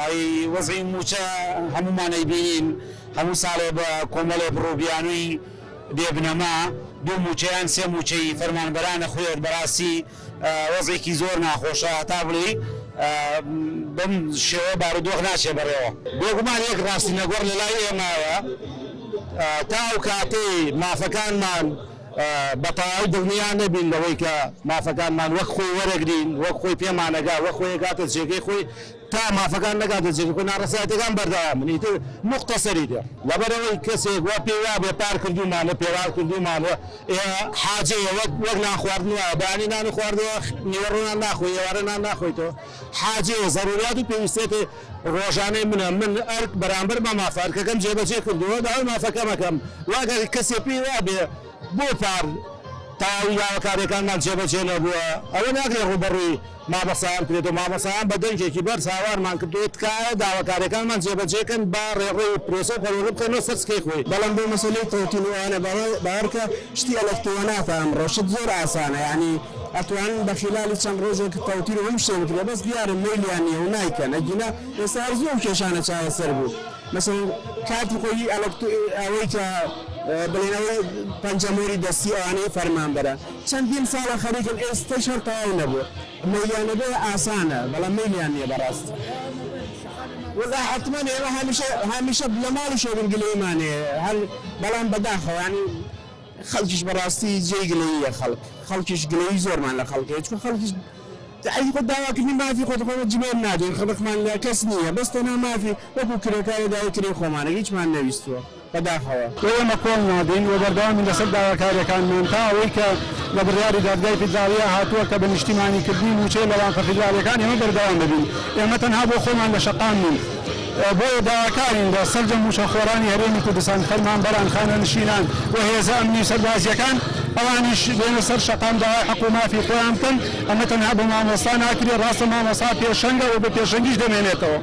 ئەی وەزعی مووچە هەموومان ئەیبینین هەموو ساڵێ بە کۆمەڵێ بڕوبیانووی بێ بنەما دوو مووچە یان سێ مووچەی فەرمانبەران ئەخورێت بەڕاستی وەزعێکی زۆر ناخۆشە هەتا بڵێی بەم شێوە بارودۆخ ناچێ بەڕێوە. بێگومان یەک ڕاستی نەگۆڕ لەلای ئێمەوە تا ئەو کاتەی مافەکانمان بە تەواوی دڵنیا نەبین لەوەی کە مافەکانمان وەک خۆی وەرەگرین، وەک خۆی پێمانەگا، وەک خۆی ئەگاتە جێگەی خۆی، تا مافەکان نەگاتە جێگەی خۆی ناڕەزایەتیەکان بەردەوامن ئیتر نوقتە سەری دێڕ. لەبەرئەوەی کەسێک وا پێی وابێ پار کردوومانە پێرار کردوومانە ئێ حاجەیە وەک وەک نان خواردن وایە بەیانی نان خواردووە نیوەڕۆ نان ناخۆی ئێوارە نان ناخۆیتەوە حاجەیە زەروریات و پێویستێتی ڕۆژانەی منە من ئەرک بەرامبەر بە مافە ئەرکەکەم جێبەجێ کردووە داوای مافەکەم ئەکەم وا گەر کەسێ پێی وابێ بۆ پار تەواوی داواکاریەکانمان جێبەجێ نەبووە ئەوە ناکرێ ڕووبەڕووی مامۆستایان بکرێتەوە، مامۆستایان بە دەنگێکی بەرز هاوارمان کردووە تکایە داواکاریەکانمان جێبەجێکەن با ڕێڕەوی پرۆسە و پەروەردە بخەینەوە سەر سکەی خۆی. بەڵام بۆ مەسەلەی تەوتین و ئەوانە باوەڕکە شتی ئەلەکترۆناتە ئەمڕۆ شت زۆر ئاسانە یانی ئەتوانن بە خیلالی چەند ڕۆژێک تەوتین و هەموو شتێک بکرێ بەس دیارە مەیلیان نیە و نایکەن ئەگینا ئێستا هەر زوو ئەو کێشانە چارەسەر بوو مەسەلەن کاتی خۆی ئەوەی کە بڵێن ئەوەی پەنجەمۆری دەستی ئەوانەی فەرمانبەرە چەندین ساڵە خەریکن ئێستەش هەر تەواو نەبووە مەیلیان هەبێ ئاسانە بەڵام مەیلیان نیە بەڕاستی. وەڵا حەتمەن ئێمە هەمیشە هەمیشە لە ماڵیشەوە بین گلەییمان هەیە هەر بەڵام بەداخەوە یانی خەڵکیش بەڕاستی جێی گلەییە خەڵک خەڵکیش گلەیی زۆرمان لە خەڵک هەیە چونکە خەڵکیش ئەی خۆ داواکردنی مافی خۆت خۆ جمێن نادەین خەڵکمان لە کەس نییە بەس تەنها مافی وەکو کرێکارێ داوای کرێی خۆمانە هیچمان نەویستووە. بەداخەوە. و ئێمە کۆڵ نادەین و بەردەوامین لەسەر داواکارییەکانمان تا ئەوەی کە لە بڕیاری دادگای فیدراڵییا هاتووە کە بە نیشتیمانیکردنی مووچەی لە بانقە فیدراڵییەکان ئێمە بەردەوام دەبین. ئێمە تەنها بۆ خۆمان لە شەقام نین. بۆیە داواکارین لە سەرجەم مووچەخۆرانی هەرێمی کوردستان، فەرمانبەران، خانەنشینان و هێزە ئەمنی و سەربازییەکان ئەوانیش بێنە سەر شەقام داوای حەق و مافی خۆیان بکەن. ئەمە تەنها بە مامۆستا ناکرێت، ڕاستە مامۆستا پێشەنگە و بە پێشەنگیش دەمێنێتەوە.